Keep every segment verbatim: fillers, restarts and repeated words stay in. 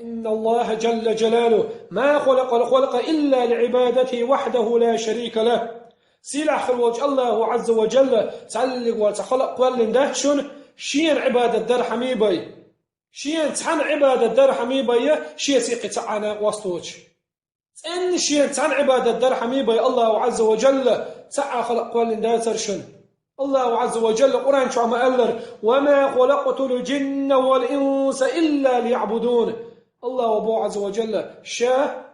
إن الله جل جلاله ما خلق الخلق إلا لعبادته وحده لا شريك له. Сийлахь хир волчу Аллаху Азза ва Джалла цхьаллиг вара цхьа халкъ кхоьллина дац шуна, шена Ӏибадат дар хьамий бай. Шена цхьана Ӏибадат дар хьамий бай, шен сикхи цхьа а накъосточ. ЦӀенна шена цхьана Ӏибадат дар хьамий бай Аллаху Азза ва Джалла, цхьа а халкъ кхоьллина дацара шуна. Аллаху Азза ва Джалла Къуръан чохь ма-аллара: «وما خلقت الجن والإنس إلا ليعبدون». Аллаху боху Азза ва Джалла, ша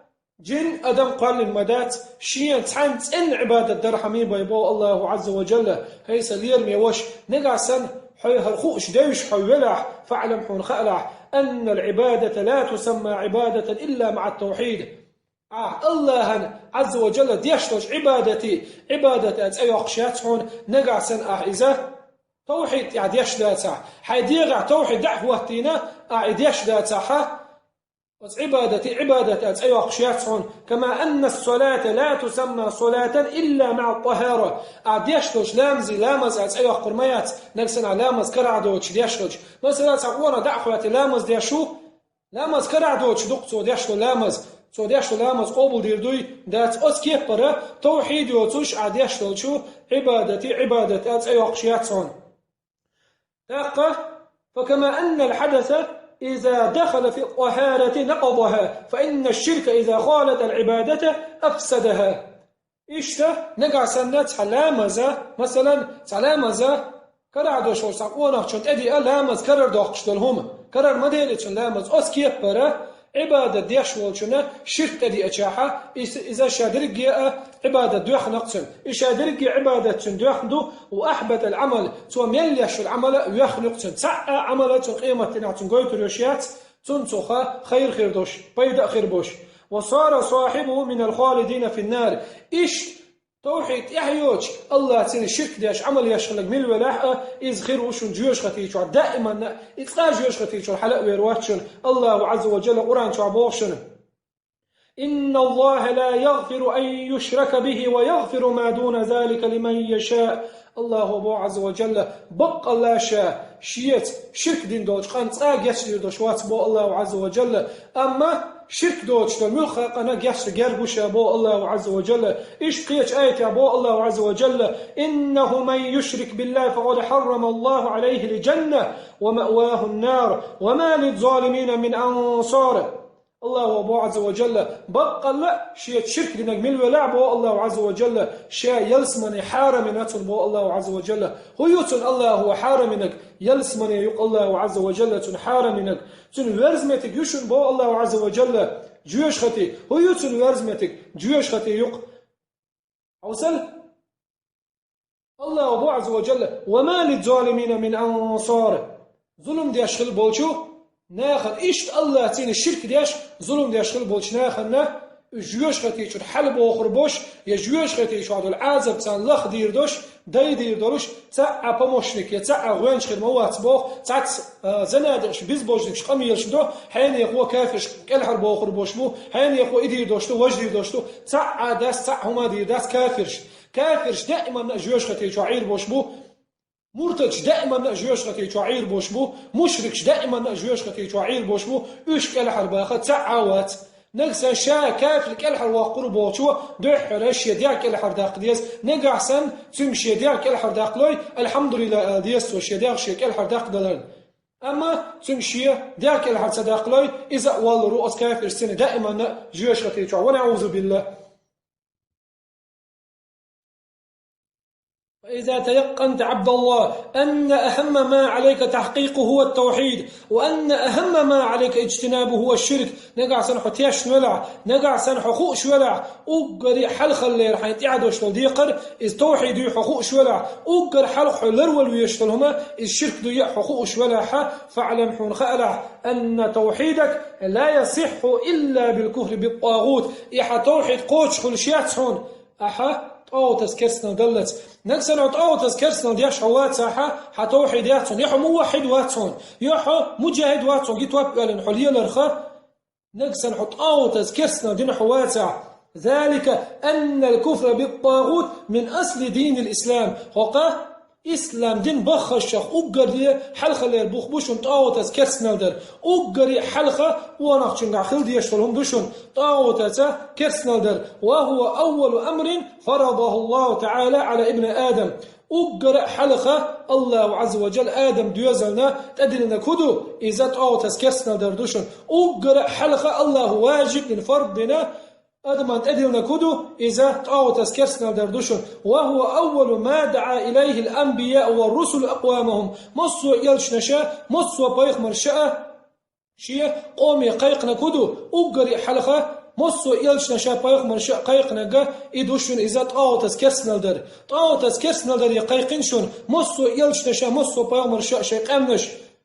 жин, адам кхоьллина ма дац, шена цхьана цӀенна Ӏибадат дар хьамий бай боху Аллаху Азза ва Джалла. ХӀей сан лераме ваша, нагахь санна хьо хӀара хууш девзаш хьо велахь, فاعلم, хьуна хаалахь, أن العبادة لا تسمى عبادة إلا مع التوحيد. Ахь Аллахьан Азза ва Джалла деш долчу Ӏибадате Ӏибадат аьлла цӀе йоккхуш яц хьуна, нагахь санна ахь иза тавхьид тӀехь деш дацахь, хьайн дегӀахь тавхьид дӀа а хӀоттийна, ахь и деш дацахь, оцу Ӏибадате Ӏибадат аьлла цӀе йоккхуш яц хьуна. كما أن الصلاة لا تسمى صلاة إلا مع الطهارة. Ахь деш долчу ламазе ламаз аьлла цӀе йоккхур ма яц, нагахь санна ахь ламаз карахь доцуш деш хилча. Масала, цхьа къонах дӀа а хӀоьттий ламаз деш ву, ламаз карахь доцуш ду-кх цо деш долу ламаз. Цо деш долу ламаз къобалдийр дуй, дац, оцу кепара тавхьид йоцуш ахь деш долчу Ӏибадате Ӏибадат аьлла цӀе йоккхуш яц хьуна. ТӀаккха: فكما أن الحدث إذا دخل في الطهارة نقضها، فإن الشرك إذا خالط العبادة أفسدها. Иштта, нагахь санна цхьа ламаза, масалан, цхьа ламаза карахь доцуш волу цхьа къонахчунна тӀедеа ламаз карара доккхуш долу хӀума. Карара ма дели цунна ламаз. Оцу кепара Ӏибадат деш волчунна ширк тӀедеачахьа, иза, иза ша дерриге а Ӏибадат доьхна-кх цуьнан. И ша дерриге Ӏибадат цуьнан доьхна ду, وأحبط العمل, цо мел еш йолу Ӏамал а йоьхна ю-кх цуьнан. Цхьа а Ӏамал а цунна къематдийнахь цунна гойтур йолуш яц, цунна цу ха-, хайр хир долуш, пайда а хир болуш. وصار صاحبه من الخالدين في النار. Иштта, тавхьид тӀаьхьа йоцуш, Аллахьца ширк деш Ӏамал еш хилларг мила велахь а, иза хир ву шуна жоьжахати чохь даиманна, и цкъа а жоьжахати чуьра хьала а вер вац шуна. Аллаху Азза ва Джалла Къуръан чохь боху шуна: إن الله لا يغفر أن يشرك به ويغفر ما دون ذلك لمن يشاء. Аллаху боху Азза ва Джалла, баккъалла ша шеца ширк дина долчу къинна цкъа а гечдийр долуш вац боху Аллаху Азза ва Джалла. Амма ширк доцуш долу муьлхха а къинна гечдан герга ву ша боху Аллаху Азза ва Джалла. Иштта кхечу аятехь боху Аллаху Азза ва Джалла: إنه من يشرك بالله فقد حرم الله عليه الجنة ومأواه النار وما للظالمين من أنصار. Аллаху боху Азза ва Джалла, баккъалла шеца ширк динарг мила велахь боху Аллаху Азза ва Джалла, ша ялсамане хьарам йина цунна боху Аллаху Азза ва Джалла. ХӀун ю цунна Аллаху хьарам йинарг? Ялсамане ю-кх Аллаху Азза ва Джалла цунна хьарам йинарг. Цуьнан верза меттиг ю шуна боху Аллаху Азза ва Джалла, жоьжахати. ХӀун ю цуьнан верза меттиг? Жоьжахати ю-кх. Хьовсал? Аллаху боху Азза ва Джалла: وما للظالمين من أنصار. Зулам деш хилла болчу нахана, иштта Аллахьца ширк деш, зулам деш хилла болчу нахана, уьш жоьжахати чуьра хьалабохур болуш, я жоьжахати чохь долу Ӏазап царна лахдийр долуш, дайдийр долуш, цхьа а помощник я цхьа а гӀоьнча хир ма вац боху, цхьацца, а, занадекъаш, безбожникаш къамелаш до, хьенехо кафирш кӀелхьарбохур болуш бу, хьенехо и дийр долуш ду, важа дийр долуш ду, цхьа а дац, цхьа а хӀума дийр дац кафирш. Кафирш даиманна а жоьжахати чохь Ӏийр болуш бу, муртадаш даиманна а жоьжахати чохь Ӏийр болуш бу, мушрикаш даиманна а жоьжахати чохь Ӏийр болуш бу, уьш кӀелхьарбаха цхьа а вац. Нагахь санна ша кафир кӀелхьарвоккхур волчо дуьххьара шен дегӀ кӀелхьардаккха деза, нагахь санна цуьнга шен дегӀ кӀелхьардаккхалой, алхьамдулиллахӀ ала деза цо шен дегӀ шен кӀелхьардаккхадаларна. Амма цуьнга шен дегӀ кӀелхьар ца даккхалой, иза а воллур ву оцу кафиршца даиманна а жоьжахати чохь. ونعوذ بالله. فإذا تيقنت عبد الله أن أهم ما عليك تحقيقه هو التوحيد، وأن أهم ما عليك اجتنابه هو الشرك. Нагахь санна хьо тешна велахь, нагахь санна хьо хууш велахь, уггаре хьалхаллера хьайн тӀехь долуш долу декхар, иза тавхьид юй хьо хууш велахь, уггар хьалха хьо ларвала везаш долу хӀума, иза ширк дуй хьо хууш велахь, فاعلم, хьуна хаалахь, أن توحيدك لا يصح إلا بالكفر بالطاغوت. И хьан тавхьид кхочуш хуьлуш яц хьуна, ахьа тӀагӀутаца керстанал даллалц. Нагахь санна хьо тӀагӀутаца керстанал деш хьо вацахьа, хьан тавхьид яц хьуна, я хьо муваххьид вац хьуна, я хьо муджахид вац хьуна, гита топ оьллина хьо леларха. Нагахь санна хьо тӀагӀутаца керстанал дина хьо вацахь. ذلك أن الكفر بالطاغوت من أصل دين الإسلام. ХӀокху Ислам дин баххашшах уггаре хьалхалера бух бу шун тӀагӀутаца керстанал дар. Уггаре хьалха къонахчуьнгахь хила дезаш долу хӀума ду шун тӀагӀутаца керстанал дар. وهو أول أمر فرضه الله تعالى على ابن آدم. Уггара хьалха Аллаху Азза ва Джалла Адам доьзална тӀедиллинарг хӀун ду? Иза тӀагӀутаца керстанал дар ду шун. Уггара хьалха Аллаху важиб дина, фард дина, Адамна тӀедиллинарг хӀун ду? Иза тӀагӀутаца керстанал дар ду шун. وهو أول ما دعا إليه الأنبياء والرسل أقوامهم. Массо а элчанаша, массо а пайхамарша а шен къоме кхайкхинарг хӀун ду? Уггаре хьалха массо а элчанаша, пайхамарша а кхайкхинарг и ду шун иза тӀагӀутаца керстанал дар. ТӀагӀутаца керстанал даре кхайкхина шун массо а элчанаша, массо а пайхамарша а шайн къаьмнаш.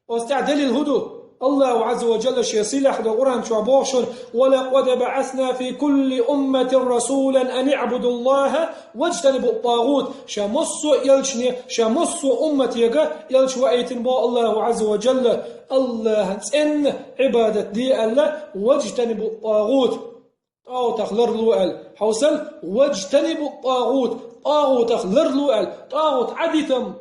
Оцу тӀехь делил хӀун ду? Аллаху Азза ва Джалла шен сийлахь долу Къуръан чохь боху шуна: ولقد بعثنا في كل أمة رسولا أن اعبدوا الله واجتنبوا الطاغوت. Ша массо а элчане, ша массо а умматега элча ваийтина боху Аллаху Азза ва Джалла, Аллахьан цӀенна Ӏибадат де аьлла, واجتنبوا الطاغوت. ТӀагӀутах ларло аьлла. Хьовсал, واجتنبوا الطاغوت. ТӀагӀутах ларло аьлла. ТӀагӀут Ӏадитам.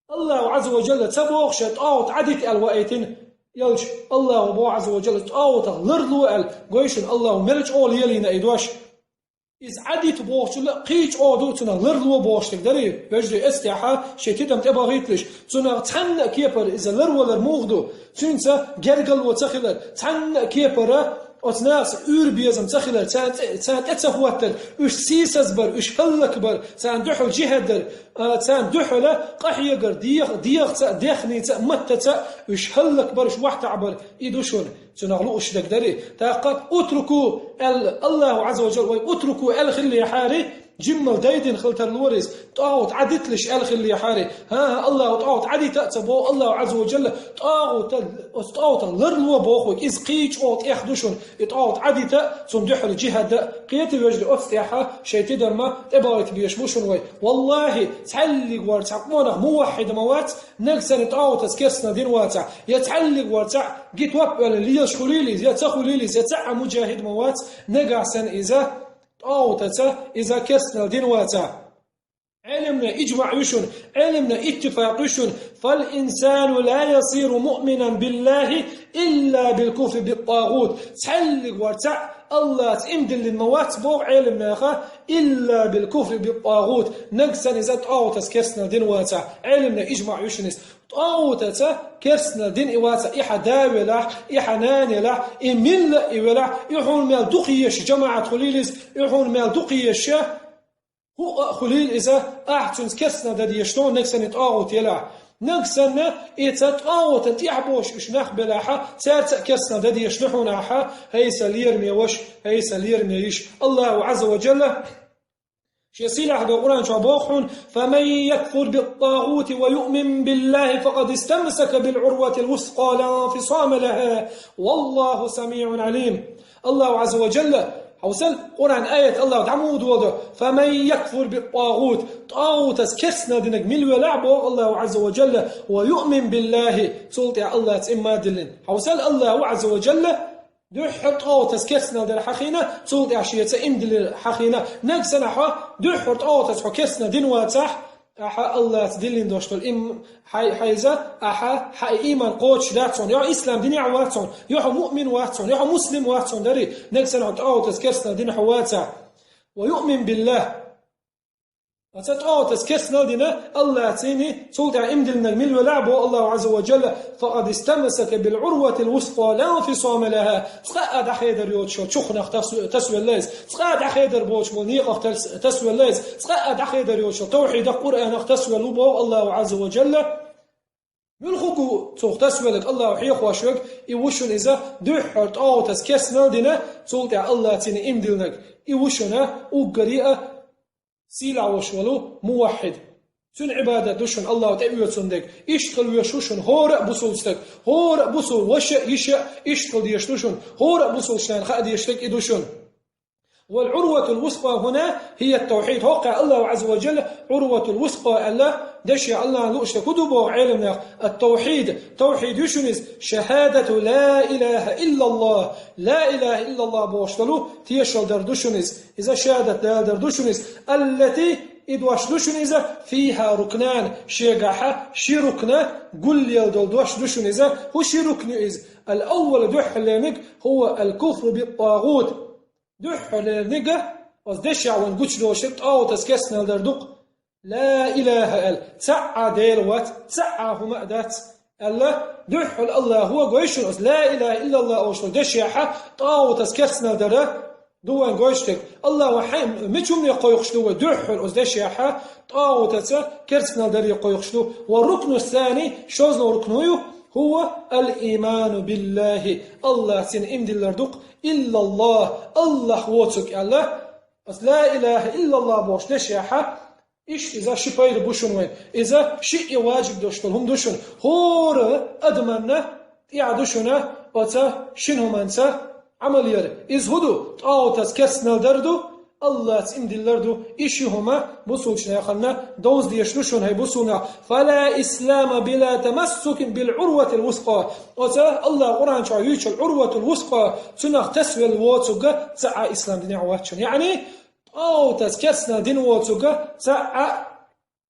Аллаху Азза ва Джалла ца боху ша тӀагӀут Ӏадита аьлла ваийтина элча. Аллаху боху Азза ва Джалла тӀагӀутах ларло аьлла, гой шуна Аллаху мел чӀогӀа лелийна и дош. Иза Ӏадита бохучул а кхин чӀогӀа ду цунах ларло бохуш дерг дарий, вежарий, эцтехь шайн тидам тӀебахийталаш. Цунах цхьанна а кепара иза ларвалар муха ду? Цуьнца гергарло ца хилар, цхьанна а кепара оцу нахаца уьйр-безам ца хилар, царна тӀе, царна тӀе ца хӀоттар, уьш сийсаз бар, уьш хӀаллакбар, царна дуьхьал жихӀад дар, а, царна дуьхьала къахьегар, дех-, дехаца а, дехнийца а, маттаца а уьш хӀаллакбар, уьш вахтахьбар, и ду шуна цунах лууш дерг дарий. ТӀаккха утрукуу аьлла, Аллаху Азза ва Джалла вай утрукуу аьлла хиллехьара, жиммал дайдина хила тарлора иза, тӀагӀут Ӏадиталаш аьлла хиллехьара. ХӀан-хӀа, Аллаху тӀагӀут Ӏадита а ца боху, Аллаху Азза ва Джалла тӀагӀута, оцу тӀагӀутах ларло боху, иза кхин чӀогӀа тӀех ду шуна, и тӀагӀут Ӏадита а, цунна дуьхьал жихӀад дан а. Кхета, вежарий, оцу тӀехь шайн тидам тӀебахийта безаш бу шуна вай. Валлахьи, цхьаьллиг вара цхьа къонах муваххьид ма вац, нагахь санна тӀагӀутаца керстанал дина вацахь, я цхьаьллиг вара цхьаъ гитоп а ваьлла лелаш хуьлийла иза, я ца хуьлийла иза, я цхьа а муджахид ма вац, нагахь санна иза тӀагӀутаца иза керстанал дина вацахь. Ӏеламнан иджмаӀ ю шуна, Ӏеламнан иттифакъ ю шуна: فالإنسان لا يصير مؤمنا بالله إلا بالكفر بالطاغوت. Цхьаьллиг вара цхьаъ Аллахьца иман диллина ма вац, боху Ӏеламнаха, إلا بالكفر بالطاغوت, нагахь санна иза тӀагӀутаца керстанал дина вацахь. Ӏеламнан иджмаӀ ю шуна иза. ТӀагӀутаца керстанал дина и вацахь, и хьан да велахь, и хьан нана елахь, и милла а и велахь, и хьуна мел дукха езаш жамаӀат хуьлийла иза, и хьуна мел дукха езаш хӀуъа а хуьлийла иза, ахь цуьнца керстанал дан дезаш ду, нагахь санна и тӀагӀут елахь. Нагахь санна и цу тӀагӀутан тӀехь болуш уьш нах белахь, цаьрца а керстанал дан дезаш ду хьуна ахь, хӀай сан лераме ваша, хӀай сан лераме йиша. Аллаху Азза ва Джалла шен сийлахь долу Къуръан чохь боху хьуна: فمن يكفر بالطاغوت ويؤمن بالله فقد استمسك بالعروة الوثقى لا انفصام لها والله سميع عليم. Аллаху Азза ва Джалла, хьовсал, Къуръан аят Аллаху дӀа муха доладо: فمن يكفر بالطاغوت, тӀагӀутаца керстанал динарг мила велахь, боху Аллаху Азза ва Джалла, ويؤمن بالله, цул тӀаьхьа Аллахьца иман диллина. Хьовсал, Аллаху Азза ва Джалла дуьххьара тӀагӀутаца керстанал дар хьахийна, цул тӀаьхьа шеца иман диллар хьахийна. Нагахь санна хьо дуьххьара тӀагӀутаца хьо керстанал дина вацахь, ахьа Аллахьца диллина долуш долу им-, хьай-, хьайза, ахьа, хьан и иман кхочуш дац хьуна, я хьо ислам динехь вац хьуна, я хьо муъмин вац хьуна, я хьо муслим вац хьуна дарий, нагахь санна хьо тӀагӀутаца керстанал дина хьо вацахь. ويؤمن بالله. Оцу тӀагӀутаца керстанал дина, Аллахьца цул тӀаьхьа иман диллинарг мила велахь, боху Аллаху Азза ва Джалла: فقد استمسك بالعروة الوثقى لا انفصام لها. Цкъа а дӀахедар йоцуш йолу чухнах тас-, тасвелла иза. Цкъа а дӀахедар боцуш болу некъах тас-, тасвелла иза. Цкъа а дӀахедар йоцуш йолу тавхьидах, Къуръанах тасвелла ву, боху Аллаху Азза ва Джалла. Муьлхха ву цух тасвелларг, Аллаху хьехош верг? И ву шуна иза дуьххьара тӀагӀутаца керстанал дина, цул тӀаьхьа Аллахьца иман диллинарг. И ву шуна уггаре а сийлахь волуш волу муваххьид. Цуьнан Ӏибадат ду шуна Аллаху тӀеоьцун дерг. Иштта хила везаш ву шуна хӀора а бусулба стаг, хӀора а бусулба ваша а, йиша а, иштта хила дезаш ду шуна, хӀора а бусулба стагана хаа дезаш дерг и ду шуна. والعروة الوثقى هنا هي التوحيد. ХӀокху Аллаху Азза ва Джалла Ӏурватул вусакъа аьлла, дешан Аллахьан лууш дерг хӀун ду боху Ӏеламнаха? Ат-тавхьид. Тавхьид ю шуна иза: шахьадату ла илаха иллаллах. Ла илаха иллаллах бохуш долу тешалдар ду шуна иза. Иза шахьадат далар ду шуна иза. Аллати И дош ду шуна иза, فيها ركنان, шегахьа ши рукна гулъелла дола дош ду шуна иза. ХӀун ши рукна ю иза? الأول, дуьххьарлерниг, هو الكفر بالطاغوت. Дуьххьарлерниг, оцу дешехь вайна гучудолуш дерг тӀагӀутаца керстанал дар ду-кх. لا إله аьлла, цхьа а Дела вац, цхьа а хӀума а дац аьлла, дуьххьал АллахӀа гой шуна оцу لا إله إلا الله олуш долу дешехьа тӀагӀутаца керстанал дара ду вайн гой шуна дерг. АллахӀа хьайн мича хӀумане кхойкхуш ду вай дуьххьал оцу дешехьа тӀагӀутаца керстанал даре кхойкхуш ду. والركن الثاني, шозлагӀа рукну ю, هو الإيمان بالله, АллахӀца иман диллар ду-кх, إلا الله, АллахӀ воцург аьлла. Оцу لا إله إلا الله бохучу дешехьа, иштта иза ши пайда бу шуна вайн. Иза шиъ важиб долуш долу хӀума ду шуна. ХӀора адаманна тӀехь ду шуна оцу шина хӀуманца Ӏамал яр. Иза хӀун ду? ТӀагӀутаца керстанал дар ду, АллахӀца иман диллар ду. И ши хӀума бусулчу нахана довза дезаш ду шуна, хӀай бусулнах. فلا إسلام بلا تمسك بالعروة الوثقى. Оцу АллахӀа Къуръан чохь юьйцучу Ӏурватул вусакъа, цунах тасавелла воцург цхьа а ислам динехь вац шуна. Яъни, тӀагӀутаца керстанал дина воцург цхьа а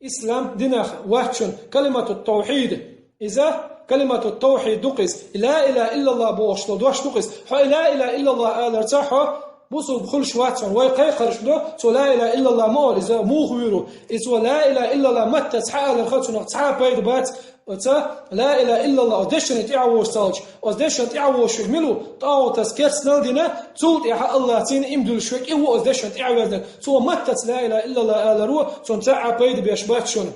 ислам динехь вац шуна. Калимату тавхьид. Иза калимату тавхьид ду-кх иза. لا إله إلا الله бохуш долу дош ду-кх иза. Хьо и لا إله إلا الله аларца хьо бусулба хуьлуш вац хьуна. Вай кхайкхарш до, цо لا إله إلا الله ма олу, иза муха вуьйр ву? Иза цо لا إله إلا الله маттаца хьааларх цунах цхьа а пайда бац. Оцу لا إله إلا الله оцу дешан тӀаьхьа вогӀуш ца хилча, оцу дешан тӀаьхьа вогӀуш верг мила ву? ТӀагӀутаца керстанал дина, цул тӀаьхьа АллахӀца иман дуьллуш верг, и ву оцу дешан тӀаьхьа верг. Цо маттаца لا إله إلا الله алар ву, цунна цхьа а пайда беш бац шуна.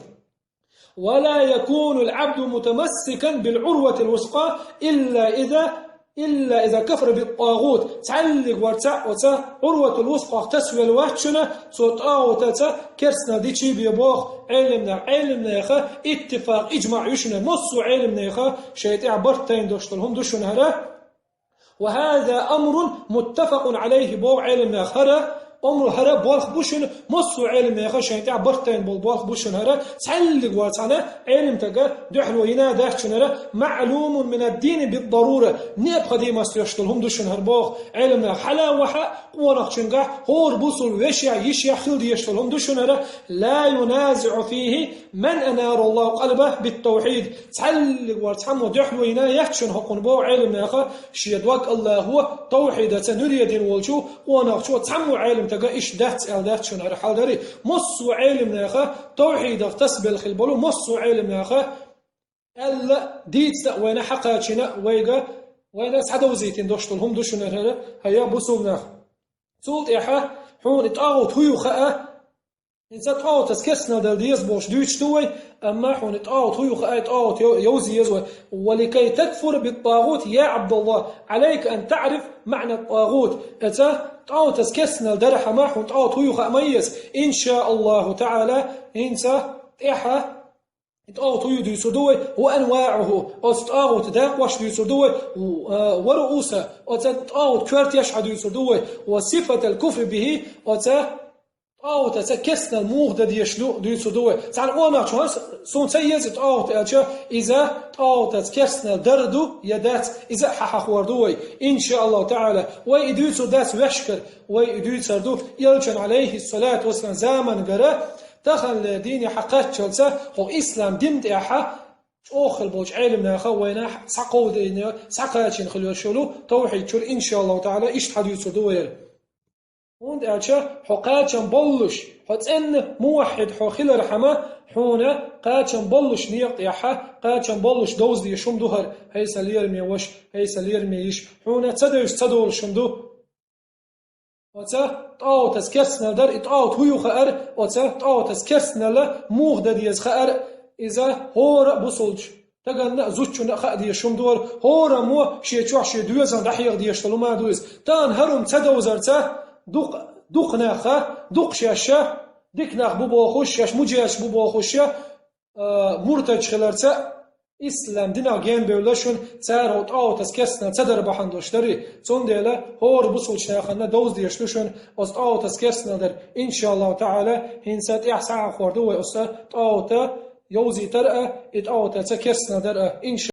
ولا يكون العبد متمسكا بالعروة الوثقى إلا إذا إلا إذا كفر بالطاغوت. Цхьаьллиг вара цхьаъ оцу Ӏурватул вусакъах тасавелла вац шуна, цо тӀагӀутаца керстанал дичий бен боху Ӏелимнех. Ӏелимнеха иттифакъ, иджмаъ ю шуна, массо а Ӏелимнеха шайн тӀехь барт тайна долуш долу хӀума ду шуна хӀара. وهذا أمر متفق عليه боху Ӏелимнеха. ХӀара омру, хӀара болх бу шуна, массо а Ӏелимнеха шайн тӀехь барт тайна болу болх бу шуна хӀара. Цхьаьллиг вара цхьана Ӏелимстага дуьхьало йина дац шуна хӀара. معلوم من الدين بالضرورة. Необходимость йолуш долу хӀума ду шуна хӀара боху Ӏелимнеха. Хьала а, ваха а къонахчуьнгахь, хӀора бусулба вешехь, йишехь хила дезаш долу хӀума ду шуна хӀара. لا ينازع فيه من أنار الله قلبه بالتوحيد. Цхьаьллиг вара цхьаммо дуьхьало йина яц шуна хӀокхунна боху Ӏелимнеха, шен дог АллахӀа тавхьидаца нуьре дина волчу къонахчо, цхьаммо Ӏелимстага иштта дац аьлла дац шуна хӀара хьалдари. Массо а Ӏелимнеха, тавхьидах тасабелла хила болу массо а Ӏелимнеха аьлла, дийца а вайна хьакхачийна а вайга, вайна схьадовзийтина долуш долу хӀума ду шуна хӀара, хӀай бусулнах. Цул тӀаьхьа хьуна и тӀагӀут хӀун ю хаа, хӀинца тӀагӀутаца керстанал дала деза бохуш дуьйцуш ду вай, амма хьуна и тӀагӀут хӀун ю хаа, и тӀагӀут йо-, йовза еза вай. ولكي تكفر بالطاغوت يا عبد الله عليك أن تعرف معنى الطاغوت. Эца тӀагӀутаца керстанал дархьама, хьуна тӀагӀут хӀун ю хаа ма еза. إن شاء الله تعالى, хӀинца тӀаьхьа и тӀагӀут хӀун ю дуьйцур ду вай, وأنواعه, оцу тӀагӀута дакъош дуьйцур ду вай, و-, а, ورؤوسه, оцу тӀагӀута коьртеш а дуьйцур ду вай, وصفة الكفر به, оцу тӀагӀутаца керстанал муха дан дезаш ду дуьйцур ду вай. Цхьана къонахчо: «Суна ца еза и тӀагӀут», аьлча, иза тӀагӀутаца керстанал дар ду я дац, иза а хьахьахор ду вай, إن شاء الله تعالى. Вай и дуьйцур дац ваьшкара, вай и дуьйцур ду элчан, عليه الصلاة والسلام, замангара, таханлера дийне хьакхаччалца хӀокху ислам дин тӀехьа чӀогӀа хила болчу Ӏелимнаха вайна схьакховдийна, схьакхачийна хила йолуш йолу тавхьид чуьра, إن شاء الله تعالى, иштта хьадуьйцур ду вай. ХӀунда аьлча хьо кхачам боллуш, хьо цӀенна муваххьид хьо хилархьама, хьуна кхачам боллуш некъа тӀехьа, кхачам боллуш довза дезаш хӀума ду хӀара, хӀай сан лераме ваша, хӀай сан лераме йиша, хьуна ца девзаш ца долуш хӀума ду. Оцу тӀагӀутаца керстанал дар, и тӀагӀут хӀун ю хаар, оцу тӀагӀутаца керстанал муха дан деза хаар, иза хӀора а бусулчу стаганна а, зудчунна а хаа дезаш хӀума ду хӀара. ХӀораммо шен чохь шен доьзал дӀахьеха дезаш долу хӀума ду иза. Тахана хӀара хӀума ца довзарца дукха, дукха нах, дукха шаьш, дика нах бу бохуш, шаьш муджахидаш бу бохуш, а, муртадаш хиларца, ислам динах генбевлла шуна, цара хӀокху тӀагӀутаца керстанал ца дар бахьана долуш дарий. Цундела хӀора бусулчу нахана довза дезаш ду шуна оцу тӀагӀутаца керстанал дар. إن شاء الله تعالى, хӀинца тӀаьхьа схьахьахор ду вай оцу тӀагӀута йовзийтар а, и тӀагӀутаца керстанал дар а. إن شاء الله.